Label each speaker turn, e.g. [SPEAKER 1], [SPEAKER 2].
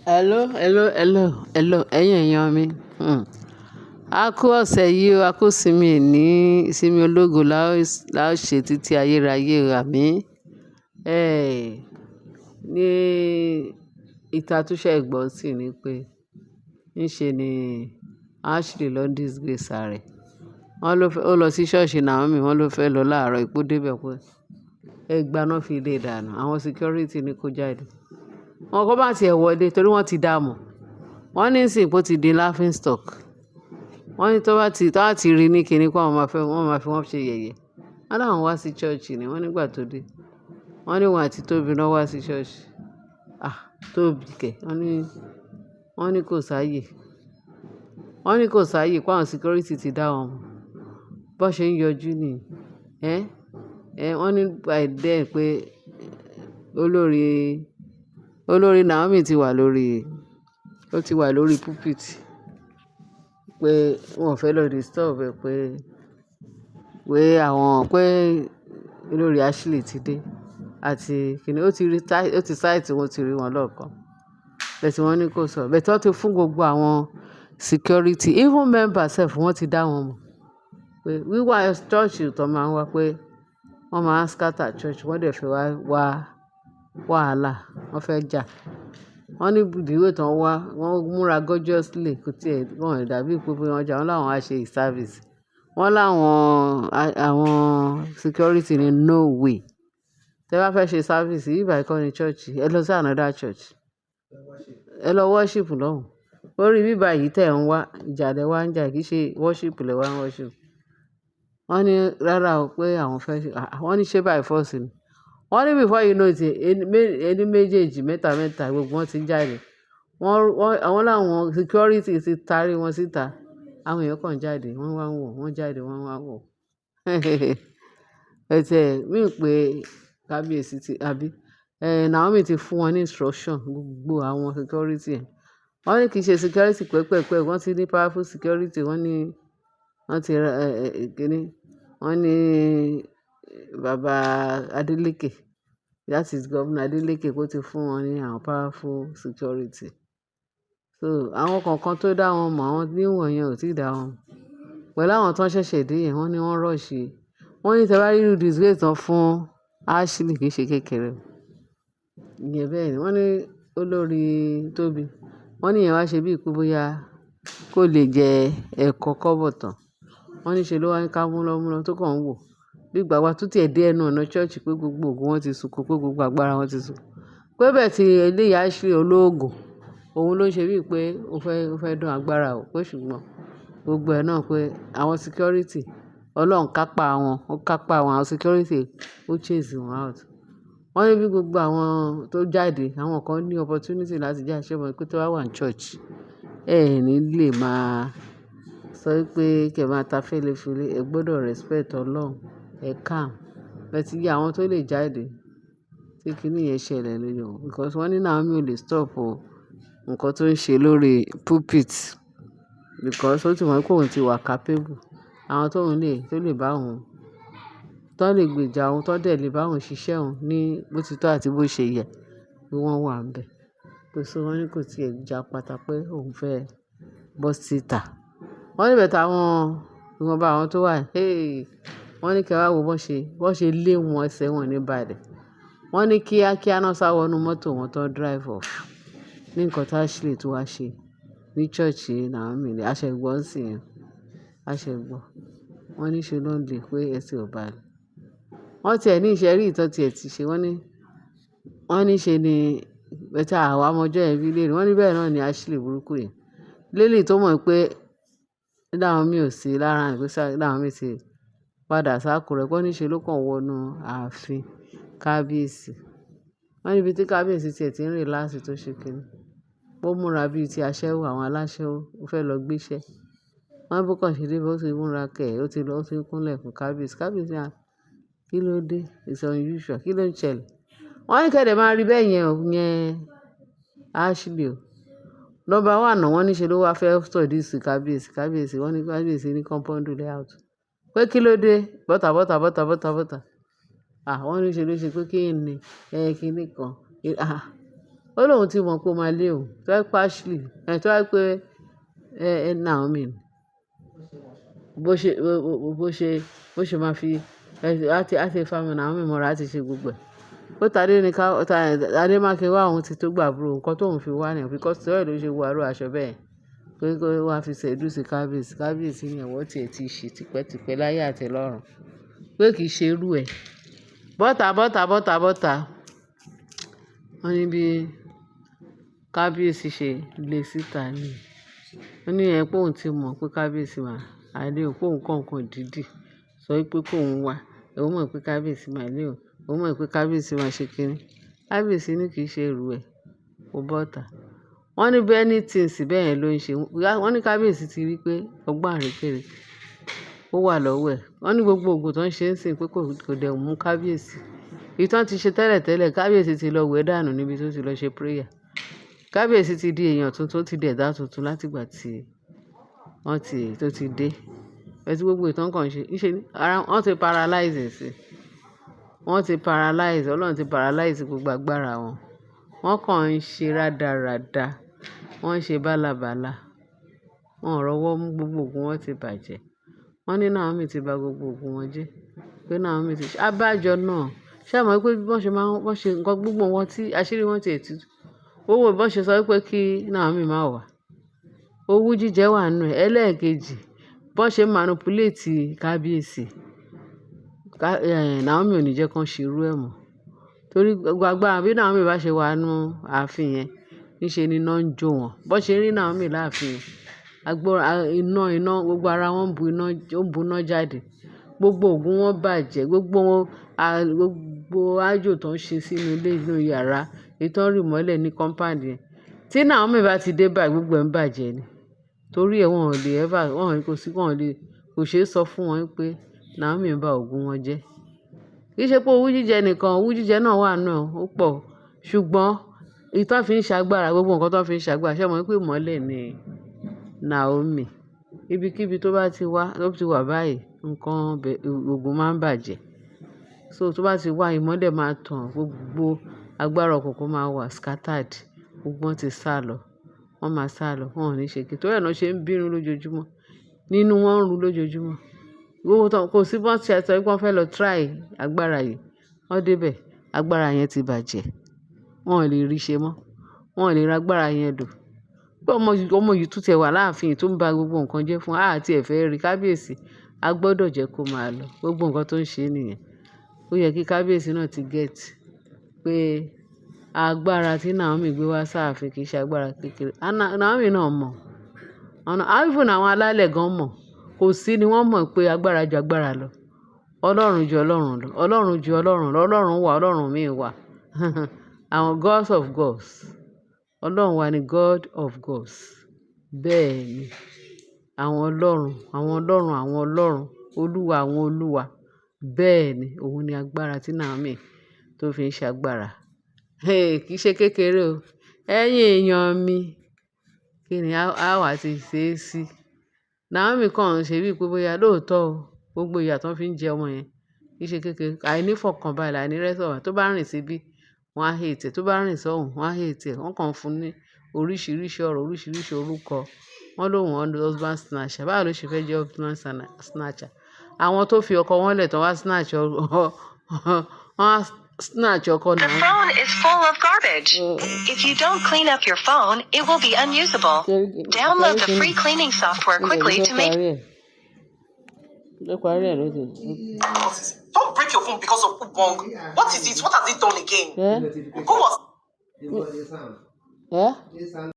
[SPEAKER 1] Hello, hello, hello, hello, ẹ̀yin èèyàn mi. A kú ọ̀sẹ̀ yìí o, a kú ìsinmi ní ìsinmi ológo la ó ṣe títí ayérayé, àmín. Eh, ní ìta túnṣe ẹ̀gbọ́n sì ni pé, níṣe ni Ashley lọ disgrace ara rẹ̀. Wọ́n ló fẹ́, ó lọ sí ṣọ́ọ̀ṣì Naomi, wọ́n ló fẹ́ lọ láàárọ̀, ìpò dé bẹ̀ pé ẹgba náà fi lé dànù. Àwọn security ní kó jáde. Wọn kò bá ti ẹ̀ wọlé torí wọ́n ti dá mọ̀. Wọ́n ní ìsìn pé ó ti di laughing stock. Wọ́n ní tó bá ti rí ní kíní pé àwọn máa fẹ́, wọ́n máa fi wọ́n ṣe yẹ̀yẹ́. Wọ́n láwọn wá sí church ni, wọ́n nígbà tó dé. Wọ́n ní òun àti Tóbi náà wá sí church. Ah, Tóbi kẹ̀. Wọ́n ní kò sáyè. Wọ́n ní kò sáyè pé àwọn security ti dá wọn mọ̀. Bó ṣe ń yọjú ni. Ẹ́, ẹ́, wọ́n ní by then pé olórí Naomi ti wà lórí, ó ti wà lórí pulpit. Pé wọ́n ò fẹ́ lọ disturb ẹ pé àwọn, pé olórí Ashley ti dé àti kíni ó ti rí, ó ti sight wọn, ó ti rí wọn lọ́ọ̀kan. Bẹ́ẹ̀ tí wọ́n ní kó sọ̀rọ̀. Bẹ́ẹ̀ tí wọ́n ti fún gbogbo àwọn security, even members sef, wọ́n ti dá wọn mọ̀. Pé wíwá church tó máa ń wá pé wọ́n máa ń scatter church, wọ́n dẹ̀ fẹ́ wá wá wàhálà, wọ́n fẹ́ jà. Wọ́n ní the way tí wọ́n wá, wọ́n múra gorgeously, kò tí ẹ̀, wọ́n ò dàbí pé wọ́n jà. Wọ́n láwọn á ṣe service. Wọ́n láwọn, àwọn security ní no way. Tí ẹ bá fẹ́ ṣe service, ibí bàyìí kọ́ ni church, ẹ lọ sí another church. Ẹ lọ worship lọ́hùn. Orí ibí bàyìí tí ẹ̀ ń wá, ìjà lẹ wá ń jà, kì í ṣe worship lẹ wá ń worship. Wọ́n ní rárá o pé àwọn fẹ́ ṣe, wọ́n ní ṣé by force ni. Wọ́n ní before you know it, ẹni méjèèjì mẹ́ta mẹ́ta gbogbo wọn ti ń jáde. Wọ́n, àwọn láwọn security ti tarí wọn síta. Àwọn èèyàn kan jáde, wọ́n wá ń wò, wọ́n jáde, wọ́n wá ń wò. Ẹ ti ẹ̀, mí pé kábíyèsí ti, àbí? Naomi ti fún wọn ní instruction gbogbo àwọn security ẹ̀. Wọ́n ní kì í ṣe security pẹpẹpẹ, wọ́n ti ní powerful security, wọ́n ní, wọ́n ti, kíni, wọ́n ní bàbá Adeleke, that is Governor Adeleke, kó ti fún wọn ní àwọn powerful security. So àwọn kankan tó dá wọn mọ̀, àwọn new wọ̀nyẹn ò tí ì dá wọn mọ̀. Pẹ̀lú àwọn tó ń ṣẹ̀ṣẹ̀ dé yẹn, wọ́n ní wọ́n rush. Wọ́n ní tí ẹ bá rí irú disgrace tán fún Ashley, kì í ṣe kékeré. Ìyẹn bẹ́ẹ̀ ni. Wọ́n ní olórí Tóbi. Wọ́n ní ìyẹn wá ṣe bí i pé bóyá kó lè jẹ ẹ̀kọ kọ́bọ̀ tán. Wọ́n ní ṣe ló wá ń ká múlọ́múlọ́ tó kàn ń wò. Bí ìgbà wá tó tí ẹ dé ẹnu ọ̀nà church pé gbogbo ògùn wọn ti sunko, pé gbogbo agbára wọn ti sun. Pé bẹ́ẹ̀ tí eléyìí Ashley olóògùn, òun ló ń ṣe bí i pé ó fẹ́ dán agbára ò, pé ṣùgbọ́n gbogbo ẹ náà pé àwọn security, Ọlọ́run kápa wọn, ó kápa àwọn security, ó chase wọn out. Wọ́n ní bí gbogbo àwọn tó jáde, àwọn kan ní opportunity láti jáde, ṣé mo pé tó bá wà ní church, ẹ ní lè máa sọ wípé kí ẹ máa ta fẹ́lẹ́fẹ́lẹ́, ẹ gbọdọ̀ respect Ọlọ́run, ẹ calm. Bẹ́ẹ̀ tí àwọn tó lè jáde tí kíní yẹn ṣẹlẹ̀ lójú wọn, because wọ́n ní Naomi ò lè stop nǹkan tó ń ṣe lórí pulpit because ó ti mọ̀ pé òun ti wà capable. Àwọn tó ń lè, tó lè bá òun, tó lè gbèjà òun, tó dẹ̀ lè bá òun ṣiṣẹ́ òun ní bó ti tó àti bó ṣe yẹ pé wọ́n wà níbẹ̀. Pé so wọ́n ní kò tí ì já pata pé òun fẹ́ bọ́ síta. Wọ́n ní but àwọn, ìwọ̀nba àwọn tó wà, hey! Wọ́n ní kí ẹ wá wo bó ṣe lé wọn, ẹsẹ̀ wọn ní balẹ̀. Wọ́n ní kíákíá náà sá wọnú mọ́tò wọn tó drive off. Ní nǹkan tí Ashley tó wá ṣe ní church Naomi ni a ṣẹ̀ gbọ́ ńsìnyí, a ṣẹ̀ gbọ́. Wọ́n ní ṣe ló ń le pé ẹsẹ̀ ò balẹ̀. Wọ́n ti ẹ̀ ní ìṣe rí ìtọ́ tí ẹ ti ṣe, wọ́n ní ṣe ni better àwa ọmọ ọjọ́ yẹn bí léèrè. Wọ́n ní bẹ́ẹ̀ náà ni Ashley burúkú yẹn. Lélè tó mọ̀ pé Naomi ò sí lára rẹ̀, pé Naomi ti padà sákùrẹ́. Wọ́n ní ṣe ló kàn wọnú ààfin kábíyèsí. Wọ́n ní ibi tí kábíyèsí ti ẹ̀ tí ń relax tó ṣe kíni. Ó múra bí i ti aṣẹ́wó, àwọn aláṣẹ́wó, ó fẹ́ lọ gbéṣẹ́. Wọ́n ní bó kàn ṣe dé, bó ṣe múra kẹ̀, ó ti lọ, ó ti ń kúnlẹ̀ fún kábíyèsí. Kábíyèsí, "À, kí ló dé? It's unusual. Kí ló ń ṣẹlẹ̀?" Wọ́n ní kẹ́dẹ̀ máa rí bẹ́ẹ̀ yẹn o, yẹn Ashley o. Number one náà, wọ́n ní ṣe ló wá fẹ́ seduce kábíyèsí. Kábíyèsí, wọ́n ní kábíyèsí ní compound layout. Pé kí ló dé? Bọ́tà, bọ́tà, bọ́tà, bọ́tà, bọ́tà. À, wọ́n ní ṣe ló ṣe pé kí ni, ẹ kíni kan. Ah, Ó lóun ti mọ̀ pé ó máa lé òun. Tó bá pé Ashley, tó bá pé Naomi ni. Bó ṣe máa fi, á ti fa Naomi mọ́ra, á ti ṣe gbogbo ẹ̀. Ó Tádé ní ká, Adémákinwá òun ti tó gbàbúrò nǹkan tóun fi wá nìyẹn because torí ẹ̀ ló ṣe wọ irú aṣọ bẹ́ẹ̀. Pé kó wá fi seduce kábíyèsí. Kábíyèsí ní ìwọ tí ẹ ti ṣe tipẹ́tipẹ́ láyé àti lọ́run. Pé kì í ṣe irú ẹ. Bọ́ta, bọ́ta, bọ́ta, bọ́ta. Wọ́n ní bí kábíyèsí ṣe lé síta ni. Ó ní ẹ pé òun ti mọ̀ pé kábíyèsí máa lé òun, pé òun kọ́ nǹkan dídì. Sọ wípé kó òun wá. Òun mọ̀ pé kábíyèsí máa lé òun. Òun mọ̀ pé kábíyèsí máa ṣe kíni. Kábíyèsí ní kì í ṣe irú ẹ. Ó bọ́ta. Wọ́n ní many things bẹ́ẹ̀ ló ń ṣe. Wọ́n ní kábíyèsí ti rí pé ọgbọ́n àrékérekè ó wà lọ́wọ́ ẹ̀. Wọ́n ní gbogbo ògùn tó ń ṣe ń sìn pé kò dẹ̀ mú kábíyèsí. Èyí tí wọ́n ti ṣe tẹ́lẹ̀tẹ́lẹ̀, kábíyèsí ti lọ wẹ̀ dànù níbi tó ti lọ ṣe prayer. Kábíyèsí ti di èèyàn tuntun, ó ti di ẹ̀dá tuntun láti ìgbà tí wọ́n ti, tó ti dé. Ẹ tí gbogbo ìtàn kan ṣe, ń ṣe ní ara wọ́n ti paralyze sí. Wọ́n ti paralyze, Ọlọ́run ti paralyze gbogbo agbára wọn. Wọ́n kàn ń ṣe rádaràda, wọ́n ń ṣe bálabàla. Wọn ò rọ́wọ́ mú, gbogbo ògùn wọn ti bàjẹ́. Wọ́n ní Naomi ti ba gbogbo ògùn wọn jẹ́. Pé Naomi ti ṣe abájọ náà. Ṣé ẹ mọ̀ wípé bí wọ́n ṣe máa ń, wọ́n ṣe nǹkan gbogbo wọn tí àṣírí wọn ti ẹ̀ tú. Owó bí wọ́n ṣe sọ wípé kí Naomi má wá. Owú jíjẹ wà nínú ẹ̀. Ẹlẹ́ẹ̀kejì, bí wọ́n ṣe manipulate kábíyèsí. Naomi ò ní jẹ́ kí wọ́n ṣe irú ẹ̀ mọ́. Torí gbogbo agbára bí Naomi bá ṣe wà nínú ààfin yẹn, ní ṣe ni iná ń jó wọn. Bó ṣe rí Naomi láàfin yẹn, agbára iná, iná, gbogbo ara wọn ń bu iná, ó ń bu iná jáde. Gbogbo ògùn wọn bàjẹ́, gbogbo wọn, gbogbo àjò tó ń ṣe sínú ilé inú yàrá, èyí tó ń rì mọ́lẹ̀ ní compound yẹn. Tí Naomi bá ti dé báyìí, gbogbo ẹ̀ ń bàjẹ́ ni. Torí ẹ wọ́n ò lè ever, wọ́n kò sí, wọ́n ò lè, kò ṣe é sọ fún wọn pé Naomi ń ba ògùn wọn jẹ́. Kì í ṣe pé owú jíjẹ nìkan, owú jíjẹ náà wà nínú ẹ̀, ó pọ̀. Ṣùgbọ́n èyí tó fi ń ṣe agbára, gbogbo nǹkan tó fi ń ṣe agbára, ṣé ẹ mọ̀ wípé ìmọ́lẹ̀ ni Naomi. Ibi kí ibi tó bá ti wá, tó ti wà báyìí, nǹkan ògùn máa ń bàjẹ́. So tó bá ti wá, ìmọ́lẹ̀ máa tàn, gbogbo agbára òkùnkùn máa wà scattered. Gbogbo wọn ti sálọ. Wọ́n máa sálọ, wọ́n ò ní ṣe kí. Torí ẹ náà ṣe ń bínú lójoojúmọ́. Nínú wọn ń ru lójoojúmọ́. Gbogbo tán, kò sí bó ṣe sọ wípé wọ́n fẹ́ lọ try agbára yìí. Wọ́n dé bẹ̀, agbára yẹn ti bàjẹ́. Wọn ò lè rí ṣe mọ́. Wọn ò lè ra agbára yẹn lò. Pé ọmọ yìí tún tiẹ̀ wà láàfin tó ń ba gbogbo nǹkan jẹ́ fún, a tí ẹ fẹ́ rí kábíyèsí. A gbọdọ̀ jẹ́ kó máa lọ. Gbogbo nǹkan tó ń ṣe nìyẹn. Ó yẹ kí kábíyèsí náà ti get pé agbára tí Naomi gbé wá sáàfin kì í ṣe agbára kékeré. Naomi náà mọ̀. Even àwọn alálẹ̀ gan mọ̀. Kò sí ni wọ́n mọ̀ pé agbára ju agbára lọ. Ọlọ́run ju Ọlọ́run lọ. Ọlọ́run ju Ọlọ́run lọ. Ọlọ́run wà, Ọlọ́run mìí wà. Àwọn gods of gods. Ọlọ́run wa ni God of gods. Bẹ́ẹ̀ ni. Àwọn ọlọ́run, àwọn ọlọ́run, àwọn ọlọ́run, Olúwa àwọn olúwa. Bẹ́ẹ̀ ni, òun ni agbára tí Naomi tó fi ń ṣe agbára. Hey, kì í ṣe kékeré o. Ẹ̀yin èèyàn mi, kí ni a wà tí ṣe é sí? Naomi kàn ń ṣe bíi pé bóyá lóòótọ́ o, gbogbo ìyà tó fi ń jẹ ọmọ yẹn kì í ṣe kékeré. Àìní ìfọ̀kànbalẹ̀, àìní rest of mind. Tó bá rìn síbí, wọ́n á hate ẹ̀. Tó bá rìn sọ́hùn, wọ́n á hate ẹ̀. Wọ́n kàn ń fún un ní oríṣiríṣi ọ̀rọ̀, oríṣiríṣi orúkọ. Wọ́n lóhùn husband snatcher. Báwo ló ṣe fẹ́ jẹ́ husband snatcher? Àwọn tó fi ọkọ wọn lẹ̀ tán wá snatch, wọ́n á snatch ọkọ
[SPEAKER 2] The
[SPEAKER 1] Naomi.
[SPEAKER 2] phone is full of garbage. If you don't clean up your phone, it will be unusable. Download the free cleaning software quickly to make
[SPEAKER 1] Ló parí ẹ̀ ló ti.
[SPEAKER 3] Don't break your phone because of Ubong. What is it? What has it done again?
[SPEAKER 1] Ẹ́
[SPEAKER 3] Who was
[SPEAKER 1] ẹ́.